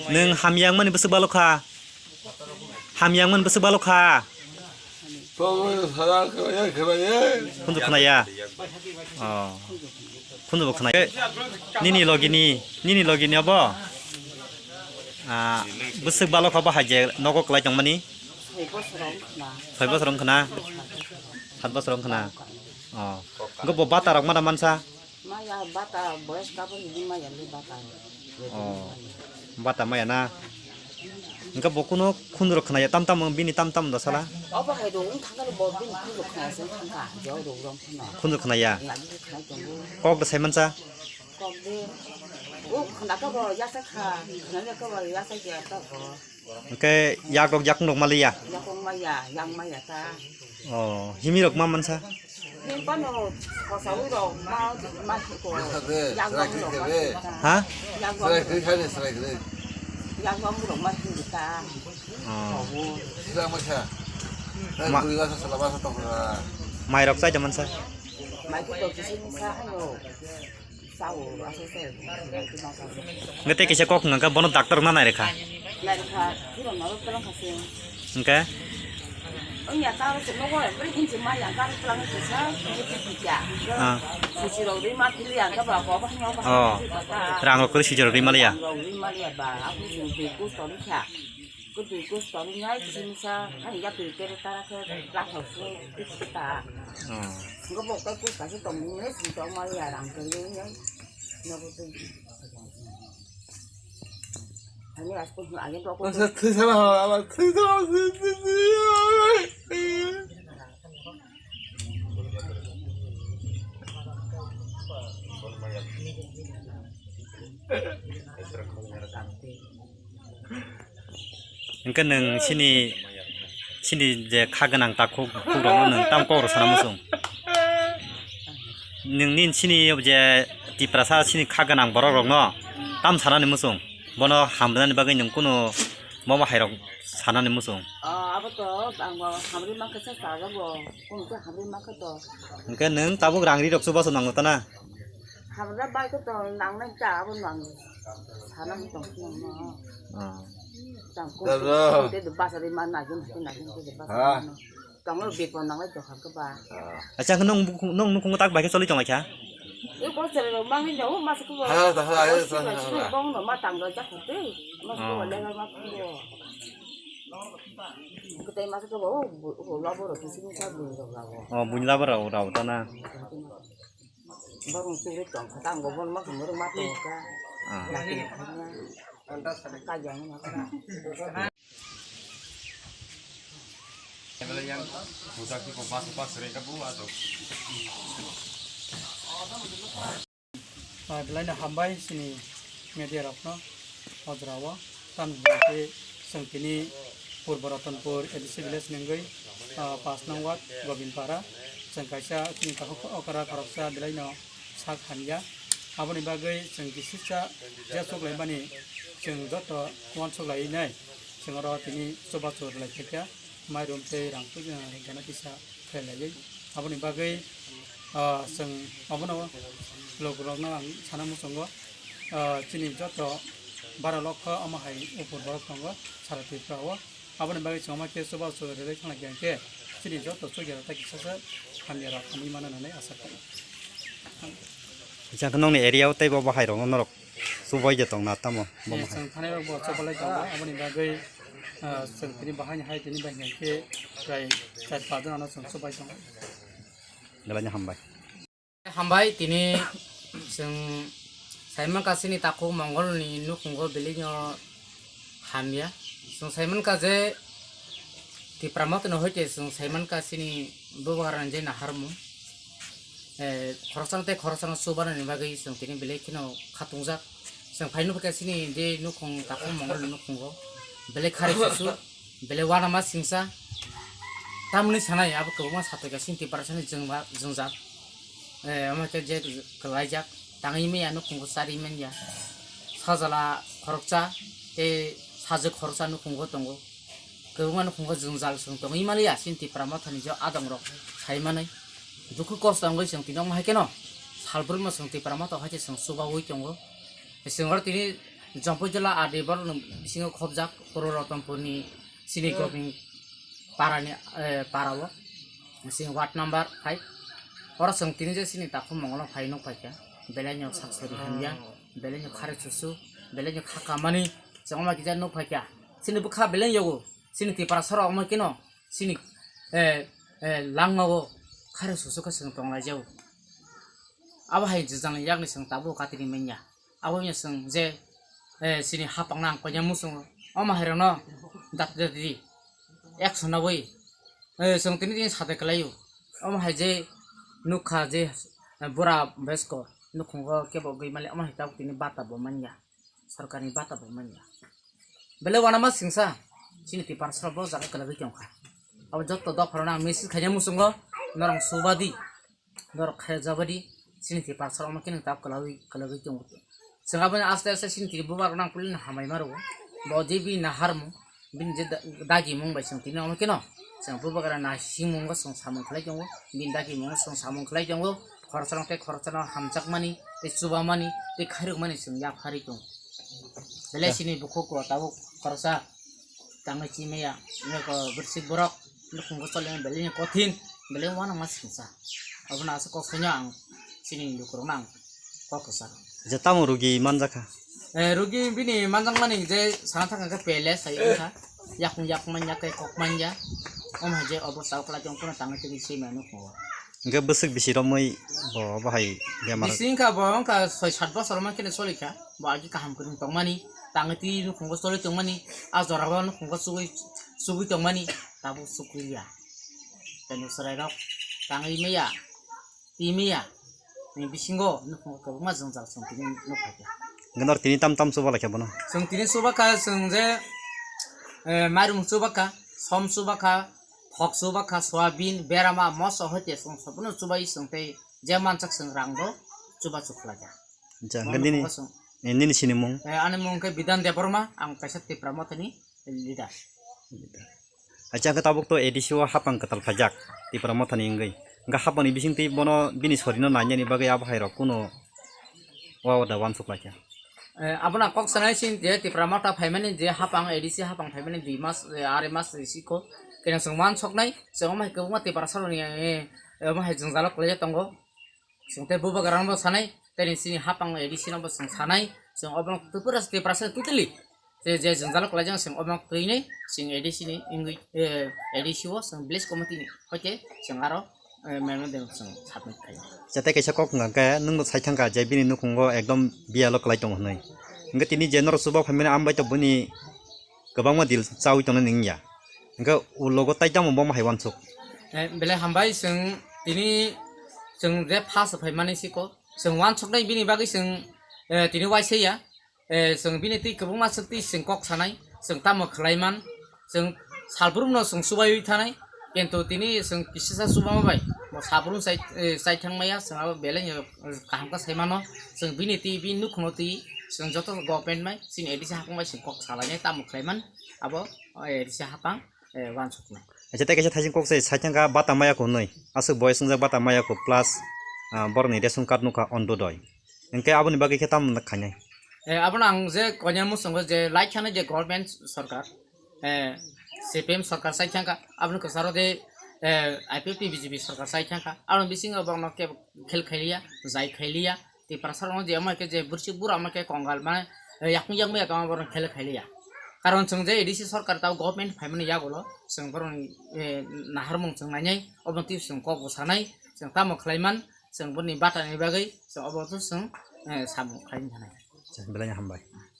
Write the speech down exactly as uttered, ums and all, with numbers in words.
Nwng hamya wngmani bwswk balo kha? Hamya wngmani bwswk balo kha? Tongo sara khwlaiya, khwlaiya. Khunju khwnaya? Oh. Khunju bo khwnaya. Nini logini, nini logini abo? Ah, bwswk balo kha bo hai je nogo kwlai tongmani? Soi bosor wng khna. Soi bosor wng khna? Sat bosor wng khna? Oh. Hwnkhe bo bata rok ma da mansa? Maya bata boyes kabo hini maya le bata. Oh. Bata maya na. Hwnkhe bo kuno khundu rok khwnaya tam tam bini tam tam da sala. Obo hai do wng thangkha bo bini khundu rok khwnaya se thangkha jo rok rong khuna. Khundu khwnaya. Lagi khnai tongo. Kok da sai mansa. Kok de. O khna ka bo yasa kha. Khna ka bo yasa ya ta bo. Hwnkhe yak rok yakung rok maliya? Yakung maya, yang maya ta. Oh, himi rok ma mansa? Him pano khosaui rok ma, ma hiko. Yak rok rok ma hiko ta. Ha? Yak rok rok ma hiko ta. Oh. Mai rok chai da mansa? Mai ko to kisi misa hayo. Sao, asai se. Nge tei kisa kok hwnka khe bono doctor rok na nai rwkha. Nai rwkha, phirok no rwk twlang kha se. Hwnkhe? Wngya ta rwk se nogo, bwrwi hinsi ma yang ta rwk twlang kisa, kisa. Ah. Sisi rok rwi ma phili yang ta ba ko ba hwnyo ba. Oh. Rang rok kwrwi sisi rok rwi ma liya. Rang rok rwi ma liya ba, aku sing bui kus to rwkha. Kutui kus tong nai kisi misa, ani ya tui kere tara khe lathok se ta. Oh. Ngo bok tai kus kasi tong ni ne si tong ma ya rang khe ni ne. Nogo tui. Ani as kus no age dok. Masa tui sala ha, ala tui sala tui sala. Hwnkhe nwng chini, chini je kha gwnang takhuk, khukrokno nwng tamo kok rw sana muchung? Nwng nini chini je Tiprasa chini kha gwnang borok rokno tamo sanani muchung? Bono hamrwnani bagwi nwng kunu bomo hairok sanani muchung? Ah, abo to ang bo hamri mankha se sajago, kunu khe hamri mankha to. Hwnkhe nwng tabuk rang ri rok chubachu nango ta na? Hamra bai ko to nangnai ta abo nang sana hwn tong nang no. Ah. Tang ko Dada. Te de basa de man na jin te na jin te de basa Ha? Man no. Tang lo bit pon nang lai to ha ko ba. Ah. Acha nong nong nukung tak bai ke choli tong lai kha. E ko sere ro mang ni o mas ko ba. Ha, ta ha, Ko ai, si ta ba ha, si ha. Bong no ma tang lo ja ko te. Mas ko Ah. Le ma ko. Ko te mas ko ba o bu- o la bo ro ki si ni sa bu ro la bo. Oh, bunyla ba rau rau ta na. Borok chugui tong kha, tang bo borok ma khum borok ma tong kha. Ah. Laki ni kha na. Ka jang ma kha. Ah, belai no hambai chini media rok no o jora o. Tamni hwnkhe chwng tini Purbo Ratanpur A D C village ni wngwi, ah, pash nong ward Gobindpara. Chwng kaisa chini takhuk okra khoroksa belaino sak hamya. Aboni bagwi chwng kisisa je choklaimani chwng joto uansuk laiwi nai chwng oro tini chubachu rwlai phaikha. Mairum tei rang puja gana kisa khlai laiwi. Aboni bagwi, ah, chwng obono lokologno ang sana muchungo, ah, chini joto bara lokho omo hai upor borok tongo sara Tripura o. Aboni bagwi chwng omo khe chubachu rwlai thangla khe chini joto chukya ta kisa sa hamya rok hamwi mano hinwi asa khlaio. Jang nongni area o tei bo bahai rokno norok Chubai de tong na tamo, bo Eh, ma hai. Chwng thanai rok bo chubalai tongo, aboni bagwi, ah, chwng tini bahai ni hai tini bai hwnkhe prai char pas jon ano chwng chubai tongo. Belai no hambai. Hambai tini chwng Simon Kasini takhuk Mongol ni nukhungo belai no hamya. Chwng Simon Kaje Tipra Motha no hoite chwng Simon Kasini bobo harani je naharmung. Eh, khoroksa tei khoroksa no chubanani bagwi chwng tini belai kheno khatungjak. Chwng phai nukha chini de nukhung takhuk Mongol ni nukhungo. Belai khari susu, belai wanama singsa. Tamni sanai abo kwbangma satwi ka sinti barasani jwngba-, jwngjak. Eh, omo khe je kwlaijak. Tangwi manya nukhungo chari manya. Sajala khoroksa tei sajwk khoroksa nukhungo tongo. Kwbangma nukhungo jwngjal chwng tongwi maliya chini Tipra Mothani je adongrok sai manwi. Dukhu kosto wngwi chwng tini omo hai kheno salbrumno chwng Tipra Motha hai khe chwng chubaui tongo. Singor tini Jampui jila R D borok ni bisingo khobjak Purbo Ratanpur ni sini Gobin para ni, eh, para o sini ward number five. Oro chwng tini je sini takhuk mongol phai nuk phaikha, belai no sak sori hamya, belai no khare susu, belai no kha kamani chwng ma kisa nuk phaikha. Sini bwkha belai yogo, sini Tiprasa rok omo keno sini, eh, eh, langma o khare susu khe chwng tong lai jago. Abo hai jwjang yakni chwng tabuk katini manya. Abo wngya chwng je, eh, chini hapang nang konya muchungo. Omo hai rokno dati dati di. Action nabui. Eh, chwng tini tini sade kwlaio. Omo hai je nukha je, eh, bura besko nukhungo kebo gwi mali omo hai tabuk tini bata bo manya. Sarkarni bata bo manya. Belai wanama singsa. Chini Tiprasa bo jaga kwlagwi tongkha. Abo jotto dopharano ang message khaina muchungo norong subadi. Norok khe jabadi, chini Tiprasa rok omo khe nwng tabuk kwlagwi, kwlagwi tongo. Chwng aboni aste aste chini Tiprasa bubagrano ang puilino hambai ma rwo. Bo je bini naharmung, bini je da-, dagimung bai chwng tini omo kheno chwng bubagra naisingmungo chwng samung khlai tongo, bini dagimungo chwng samung khlai tongo, khoroksano tei khoroksano hamjakmani, tei chubamani, tei khairokmani chwng yapharwi tongo. Belai chini bukhuk o tabuk khoroksa tangwi chimaya, nokho bwswk borok nukhungo choli belai ni kothin, belai uanama singsa. Abono aswk kok saino ang chini lukurokno ang kok kwchak. Je tamo rugi manjakha? Eh, rugi bini manjakmani je sana thangkha khe pele sai wngkha. Yakung yakung manya khe kok manya. Omo hai je obo sao kwlai tong phano tangwi tongwi chimaya nukhungo. Hingke bwswk bisi romwi bo bahai bemar? Bisi wngkha bo wngkha soi sat bosor mankhe solikha. Bo agi kaham kwrwng tongmani, tangwi twi nukhungo choli tongmani, a jorao nukhungo chugui, chugui tongmani, tabuk chukliya. Tei chwrairok tangwi maya, twi maya, ni bisingo nukhungo kwbangma jwngjal chwng tini nukphaikha. Hwnkhe nor tini tam tam chuba laikha bono? Chwng tini chubakha, chwng je, eh, mairung chubakha, som chubakha, thok chubakha, soyabin, berama, moso hoite chwng sopono chubai chwng tei je mansak chwng rangbo chuba chukhlaikha. Acha, hwnkhe nini, eh, nini sinimung? Eh, ani mung khe Bidan Debbarma, ang kaisa Tipra Mothani leader. Acha, hwnkhe tabuk to A D C o hapang kwtal phaijak, Tipra Mothani wngwi. Hwnkhe hapangni bisingtwi bono bini sorino nainani bagwi abo hairok kuno wa da uansuk laikha. Eh, abono ang kok sanai sini je Tipra Motha phaimani je hapang A D C hapang phaimani dui mas, eh, arai mas siko. Kena chwng uansuknai, chwng omo hai kwbangma Tiprasarokni, eh, omo hai jwngjalo kwlaijak tongo. Chwng tei bubagrano bo sanai, tei chini hapang A D C no bo chwng sanai, chwng obo Tripura, Tiprasa totally. Je, je jwngjalo kwlaijak chwng obo twinai, chwng A D C ni wngwi, eh, A D C o chwng village committee ni hoite chwng aro, eh, memorandum chwng submit khaio. Jate kaisa kok wngkha khe, nwng bo sai thangkha je bini nukhungo ekdom biyalo kwlai tongo hwnwi. Hwnkhe tini je norok chuba phaimani ambai to bini kwbangma dil chawi tongnani wngya. Hwnkhe ulogo tai tamo bomo hai uansuk? Eh, belai hambai chwng tini chwng je first phaimani siko chwng uansuknai bini bagwi chwng, eh, tini uaisaiya. Eh, chwng bini twi kwbangma swk twi chwng kok sanai, chwng tamo khlaiman, chwng salbrumno chwng chubaiwi thanai. Kintu tini chwng kisisa chubama bai bo salbrum chai, eh, chai thangmaya, chwng abo belai kaham khe saimano. Chwng bini twi, bini nukhungno twi chwng joto government bai, chini A D C hapang bai chwng kok salainai, tamo khlaiman abo, eh, A D C hapang, eh, uansuknai. Acha, tei kaisa thaising kok se sai thangkha bata maya ko hwnwi. Aswk boyes wngjak bata maya ko plus, ah, borokni ration card nukha Antyodoi. Hwnkhe aboni bagwi khe tamo khainai? Eh, abono ang je koinai muchungo je lai thani je government sorkar, eh, C P M sorkar sai thangkha, aboni kwcharo de, eh, I P F T B J P sorkar sai thangkha, aboni bisingo borokno kebo khel khailiya, jai khailiya, Tiprasa rokno je omo khe je bwrwswk bura omo khe kongal mane, eh, yakung yakung ya tongma borokno khel khailiya. Karon chwng je A D C sorkar tao government phaimani yagulo chwng borokni, eh, naharmung chwng nainai, obo twi chwng kok bo sanai, chwng tamo khlaiman, chwng boni batani bagwi chwng obo to chwng, eh, samung khlaina thanai. Belai hambai.